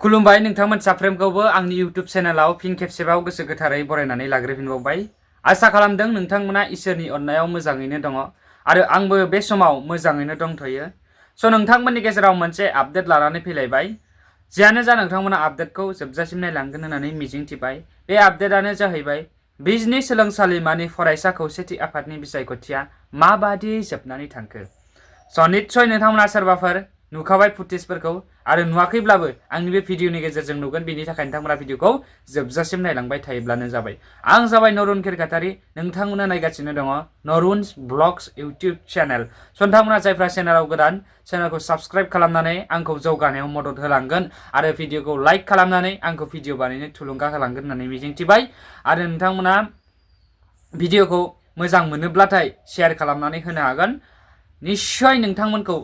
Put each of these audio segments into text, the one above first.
खुलुमबाय नोंथांमोन साफ्रोमखौबो आंनि YouTube चेनेलाव फिन खेबसेबाव गोसो गोथारै बरायनानै लाग्रोफिनबावबाय। आसा खालामदों नोंथांमोना इसोरनि अननायाव मोजाङैनो दङ आरो आंबो बे समाव मोजाङैनो दंथ'यो। नोंथांमोननि गेजेराव मोनसे आपडेट लानानै फैलायबाय। जियानो जा नोंथांमोना आपडेटखौ जोबजासिम नायलांगोन होननानै मिजिंथिबाय। बे आपडेटआनो जाहैबाय बिजनि सोलोंसालिमानि फरायसा खौसेथि आफादनि बिसायख'थिया माबादि जोबनानै थांखो। निस्सय नोंथांमोना सोरबाफोर नुखाबाय फुटेजफोरखौ आरो नुवाखैब्लाबो आंनि बे भिडिअनि गेजेरजों नुगोन। बेनि थाखाय नोंथांमोना भिडिअखौ जोबजासिम नायलांबाय थायोब्लानो जाबाय। आं जाबाय नरुन खिरखातारि, नोंथांमोना नायगासिनो दङ नरुन्स ब्लग्स इउटिउब चेनेल। नोंथांमोना जायफ्रा चेनेलाव गोदान, चेनेलखौ साबस्क्राइब खालामनानै आंखौ जौगानायाव मदद होलांगोन आरो भिडिअखौ लाइक खालामनानै आंखौ भिडिअ बानायनो थुलुंगा होलांगोन होननानै मिजिंथिबाय। आरो नोंथांमोना भिडिअखौ मोजां मोनोब्लाथाय शेयार खालामनानै होनो हागोन। निस्सय नोंथांमोनखौ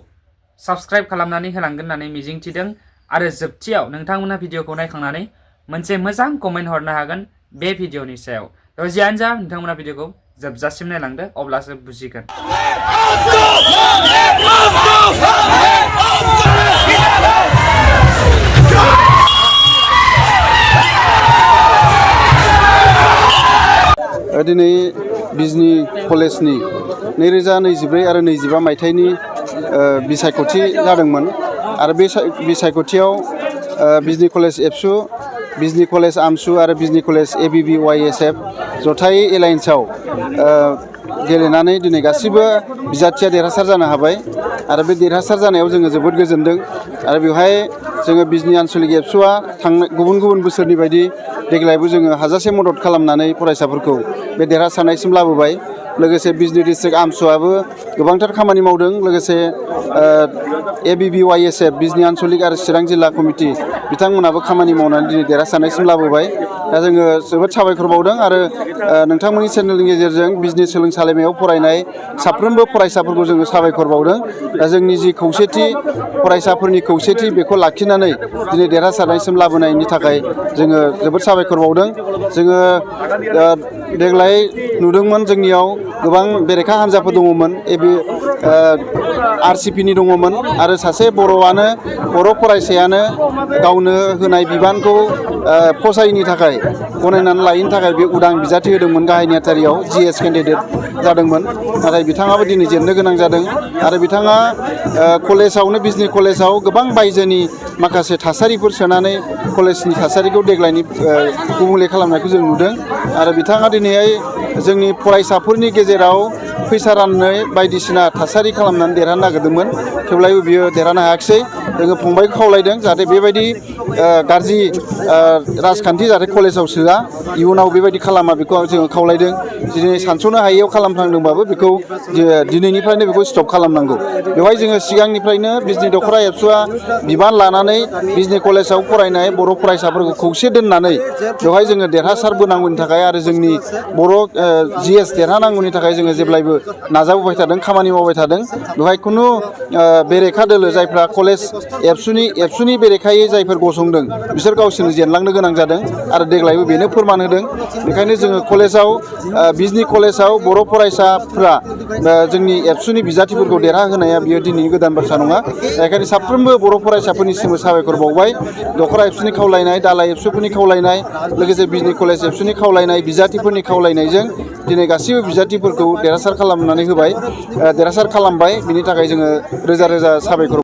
साबस्क्राइब खालामनानै होलांगोन होननानै मिजिंथिदों। आरो जोबथियाव नोंथांमोना भिडिअखौ नायखांनानै मोनसे मोजां कमेन्ट हरनो हागोन बे भिडिअनि सायाव। जियानो जा नोंथांमोना भिडिअखौ जोबजासिम नायलांदो, अब्लासो बुजिगोन। दिनै बिजनि कलेजनि 2024 आरो 25 मायथाइनि बिसायख'थि जादोंमोन आरो बे बिसायख'थियाव बिजनि कलेज एबसु, बिजनि कलेज आमसु आरो बिजनि कलेज ABBYSF जथायै एलायन्सआव गेलेनानै दिनै गासिबो बिजाथिया देरहासार जानो हाबाय आरो बे देरहासार जानायाव जोङो जोबोद गोजोनदों। आरो बेवहाय जोङो बिजनि आन्सलिक एबसुआ गुबुन गुबुन बोसोरनि बायदि देग्लायबो जोङो हाजासे मदद खालामनानै फरायसाफोरखौ बे देरहासारनायसिम लाबोबाय। लोगोसे बिजनि डिस्ट्रिक्ट आमसुआबो गोबांथार खामानि मावदों। लोगोसे ABBYSF बिजनि आन्सलिक आरो चिरां जिल्ला कमिटि बिथांमोनाबो खामानि मावनानै दिनै देरहासारनायसिम लाबोबाय। दा जोङो जोबोद साबायखर बावदों आरो नोंथांमोननि चेनेलनि गेजेरजों बिजनि सोलोंसालिमायाव फरायनाय साफ्रोमबो फरायसाफोरखौ जोङो साबायखर बावदों। दा जोंनि जि खौसेथि, फरायसाफोरनि खौसेथि, बेखौ लाखिनानै दिनै देरहासारनायसिम लाबोनायनि थाखाय जोङो जोबोद साबायखर बावदों। जोङो देग्लाय नुदोंमोन जोंनियाव गोबां बेरेखा हान्जाफोर दङमोन। RCPनि दङमोन आरो सासे बर' फरायसायानो गावनो होनाय बिबानखौ फसायैनि थाखाय, गनायनानै लायैनि थाखाय बे उदां बिजाथि होदोंमोन गाहाय नेहाथारियाव GS केन्डिडेट जादोंमोन। नाथाय बिथाङाबो दिनै जेननो गोनां जादों आरो बिथाङा कलेजावनो, बिजनि कलेजाव गोबां बायजोनि माखासे थासारिफोर सोनानै कलेजनि थासारिखौ देग्लायनि गुबुंले खालामनायखौ जों नुदों। आरो बिथाङा दिनैहाय जोंनि फरायसाफोरनि गेजेराव फैसा राननाय बायदिसिना थासारि खालामनानै देरहानो नागिरदोंमोन, थेवब्लाबो बियो देरहानो हायाखिसै। जोङो फंबायखौ खावलायदों जाहाथे बेबायदि गाज्रि राजखान्थि जाहाथे कलेजाव सोआ, इयुनाव बेबायदि खालामा, बेखौ जोङो खावलायदों। दिनै सानस'नो हायैयाव खालामफ्लांदोंबाबो बेखौ दिनैनिफ्रायनो बेखौ स्टप खालामनांगौ। बेवहाय जोङो सिगांनिफ्रायनो बिजनि दख'रा एबसुआ बिबान लानानै बिजनि कलेजाव फरायनाय बर' फरायसाफोरखौ खौसे दोननानै बेवहाय जोङो देरहासारबोनांगौनि थाखाय आरो जोंनि बर' GS देरहानांगौनि थाखाय जोङो जेब्लायबो नाजाबोबाय थादों, खामानि मावबाय थादों। बेवहाय खुनु बेरेखा दोलो जायफ्रा कलेज एबसुनि बेरेखायै जायफोर गसंदों बिसोर गावसोरनो जेनलांनो गोनां जादों आरो देग्लायबो बेनो फोरमान होदों। बेखायनो जोङो कलेजाव, बिजनि कलेजाव बर' फरायसाफ्रा जोंनि एबसुनि बिजाथिफोरखौ देरहाहोनाया बियो दिनैनि गोदान बाथ्रा नङा। बेखायनो साफ्रोमबो बर' फरायसाफोरनिसिमबो साबायखर बावबाय। दख'रा एबसुनि खावलायनाय, दालाइ एबसुफोरनि खावलायनाय, लोगोसे बिजनि कलेज एबसुनि खावलायनाय, बिजाथिफोरनि खावलायनायजों दिनै गासैबो बिजाथिफोरखौ देरहासार खालामनानै होबाय, देरहासार खालामबाय। बिनि थाखाय जोङो रोजा रोजा साबायखर